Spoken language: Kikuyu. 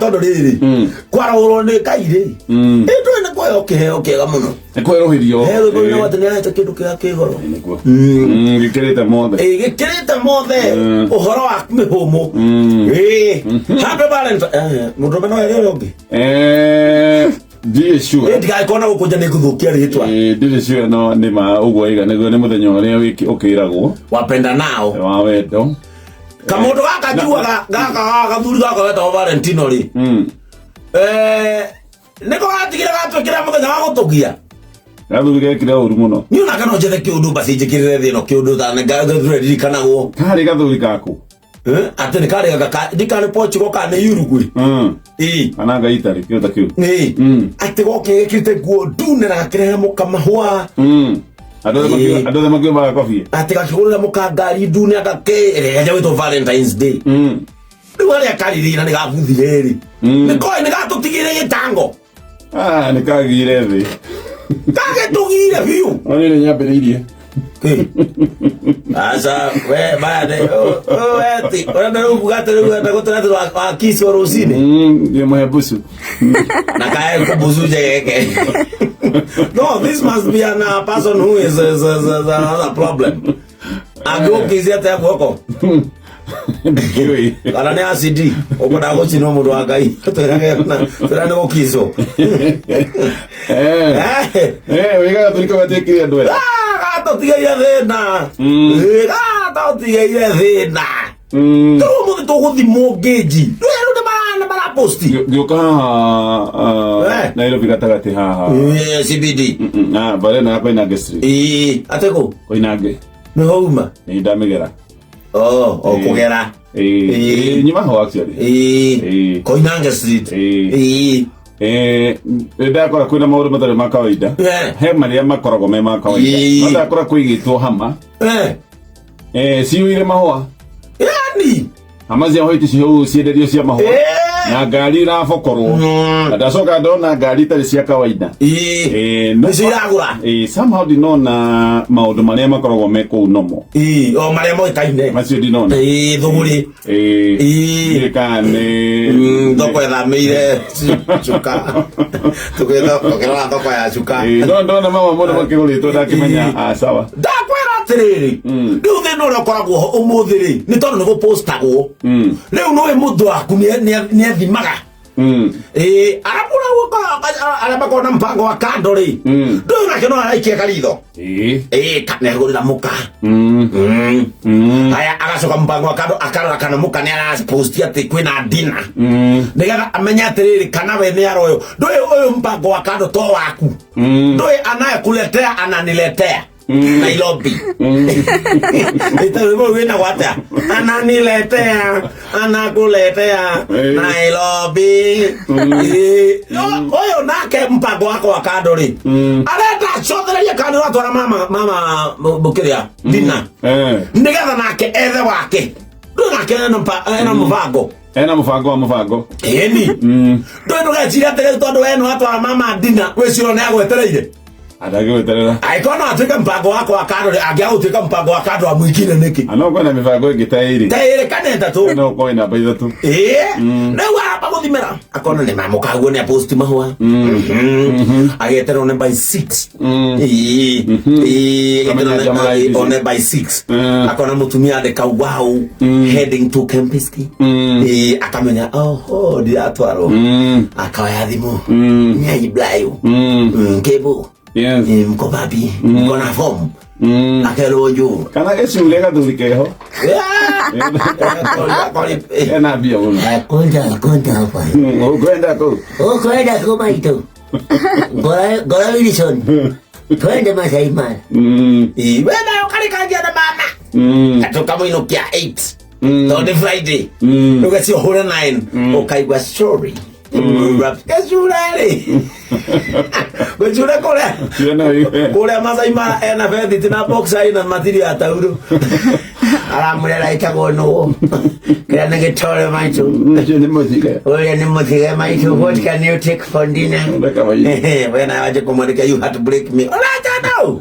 Tondũ rĩrĩ, kwarahũrwo nĩ Ngai rĩ, ĩ ndũĩ nĩ kũheo kĩheo kĩega mũno. Nĩ kwerũhĩrio. He rwĩmbo rũinagwo atĩ nĩarehete kĩndũ kĩrĩa kĩ goro. Nĩguo. Gĩkĩrĩte mothe. Ĩ, gĩkĩrĩte mothe ũhoro wa mĩhũmũ. Ĩ, happy Valentine. Mũndũrũme no ere ũrĩa ũngĩ. Ndirĩ sure. Ĩ, ndigagĩkorwo na gũkũnja nĩ ngũthũkia rĩtwa. Ndirĩ sure, no nĩ ma ũguo iga nĩguo nĩ mũthenya ũrĩa ũkĩragwo wapenda nao wa wendo. Kamũndũ gaka njugaga gaka ga gathuri gaka getagwo Valentino rĩ, nĩko gatigire gatwĩkĩra mũthenya wa gũtũgia. Gathuri gekire ũru mũno. Niĩ onake no njethe kĩũndũ mbaci njĩkĩrĩre thĩ ĩno kĩũndũ tũreririkanagwo. Karĩ gathuri gaku? Atĩ nĩ karĩ gaka ndikana nĩ Portugal kana nĩ Uruguay. Ĩĩ. Kana ngai itarĩ kĩndũ ta kĩu. Ĩĩ. Atĩ goke gekĩrĩte nguo ndune na gakĩrehe mũka mahũa. Andũ othe andũ othe makiuga magakobie. Atĩ gakĩgũrĩra mũka ngari ndune agakĩ ĩrĩa gwĩtwo Valentine's Day. Rĩu harĩa karĩrĩ na nĩ gabuthire rĩ, nĩ koĩ nĩ gatũtigĩire gĩtango. Ah, nĩ kagire thĩ. Gagĩtũgire biũ. No nĩ nyambĩrĩirie. Aca we bade we ti ũrenda rĩu kuga atĩ rĩu enda gũtũra atĩ wakicwo rũcinĩ. Ndiĩ mũhe mbucu. Na kae kubuzu jegeke. No, this must be an person who is has a problem. Angĩgũkizia atĩa guoko? Ndiũĩ. Kana nĩ acid ũkwendaga gũcinwo, mũndũ wa Ngai twĩrage nĩ gũkicwo. Wĩga gathuri kau gatiĩkire andũ aya. Gatũtigĩire thĩna. Gatũtigĩire thĩna. Rĩu ũmũthĩ tũgũthimwo ngĩnji rĩu nĩ maraposti. Ngĩũka haha Nairobi gatagatĩ haha. CBD. Ah, bare na Koinange Street. Ĩĩ, atĩkũ? Koinange. Nĩho uma? Nĩ ndamĩgera. Oh, kũgera. Ĩĩ, nyuma ho actually. Ĩĩ. Ĩĩ. Koinange Street. Ĩĩ. Ĩĩ. Nĩ ndakora kwĩna maũndũ matarĩ ma kawaida. He marĩa makoragwo me ma kawaida. No ndakora kũigĩtwo hama. Ciyũire mahũa. Yani. Hama cia white ciũ cienderio cia mahũa. Na ngari irabokorwo. Na ndacoka ndona ngari itarĩ cia kawaida. Nĩcio iragũra. Somehow ndinona maũndũ marĩa makoragwo me kũu nomo. Ĩĩ, o marĩa moĩkaine. Macio ndinona. Ĩĩ, thũgũrĩ. Ndiũĩ kana nĩ Thoko ĩthamĩire cuka, tũkĩrora thoko ya cuka. No ndona mama mũndũ makĩgũrĩtwo ndakĩmenya, ah, sawa. Ndakwĩra atĩrĩrĩ, rĩu thĩna ũrĩa ũkoragwo ho ũmũthĩ rĩ, nĩ tondũ nĩ gũpostagwo. Rĩu nĩũĩ mũndũ waku nĩ athimaga. Ĩĩ, arĩa arĩa makoragwo na mpango wa kando rĩ, ndũyũ nake no araikia karitho. Ĩĩ, nĩagũrĩra mũka. Haya, agacoka mpango wa kando akarora kana mũka nĩ araposti atĩ kwĩna dina, nĩgetha amenye atĩrĩrĩ kana we nĩ aroyo. Ndũĩ ũyũ mpango wa kando to waku, ndũĩ anayekuletea ananiletea Nairobi. Ĩta rwĩmbo rwĩnagwo atĩa? Ananiletea, anakuletea Nairobi. Ĩĩ. No, ũyũ nake mpango wako wa kando rĩ, arenda acothererie kana nĩ ũratwara mama mama mũkĩrĩa dina, nĩgetha nake ethe wake. Ndũĩ nake ena mũbango. Ena mũbango wa mũbango. Ĩni, ndũĩ ndũgeciria atĩrĩrĩ, tondũ we nĩ watwara mama dina wĩcirio nĩ agwetereire. Andangĩgweterera. Angĩkorwo no atuĩke mpango wakwa wa kando rĩ, angĩaga gũtuĩka mpango wa kando wa mwingine nĩkĩ? No kwĩna mĩbango ĩngĩ ta ĩrĩ. Ta ĩrĩ kana ĩtatũ. No kwĩ namba ithatũ. Ĩĩ, rĩu aramba gũthimĩra akona nĩ mamũkaguo nĩ aposti mahũa. Ageterwo nĩ by 6. Ĩĩ, ĩĩ, Kamenya ageterwo jamaa hizi. one by 6. Akona mũtumia andĩka, "Wow, heading to Kempinski." Ĩĩ, akamenya oho ndiratwarwo. Akawaya thimũ, "Nyai Brayo, kebu?" "Mko wapi? Mko na form?" Akerwo, "Njoo." Kana gĩcure gathuri keho ena mbia mũno. Kwenda kwenda hapa. Ũkwenda kũu. Ukwenda kwa maito. Gora gora Wilson. Twende Masai Mara. We nayo karĩkangia na mama tũkamũinũkia 8 tondũ nĩ Friday. Rĩu ũhũre 9 ũkaigua sorry gacure rĩ, gũcure kũrĩa Ciana iwe. Kũrĩa Masai Mara ena bethiti na boxer ina matiri ya tauro aramũrera ĩtagwo nũũ kĩrĩa nĩ gĩtore maitũ. Ũcio nĩ mũthige. Ũrĩa nĩ mũthige maitũ. What can you take for dinner? Ndakawaida. We nawe wanjie kũmwandĩka, "You had to break me." Ũracha no.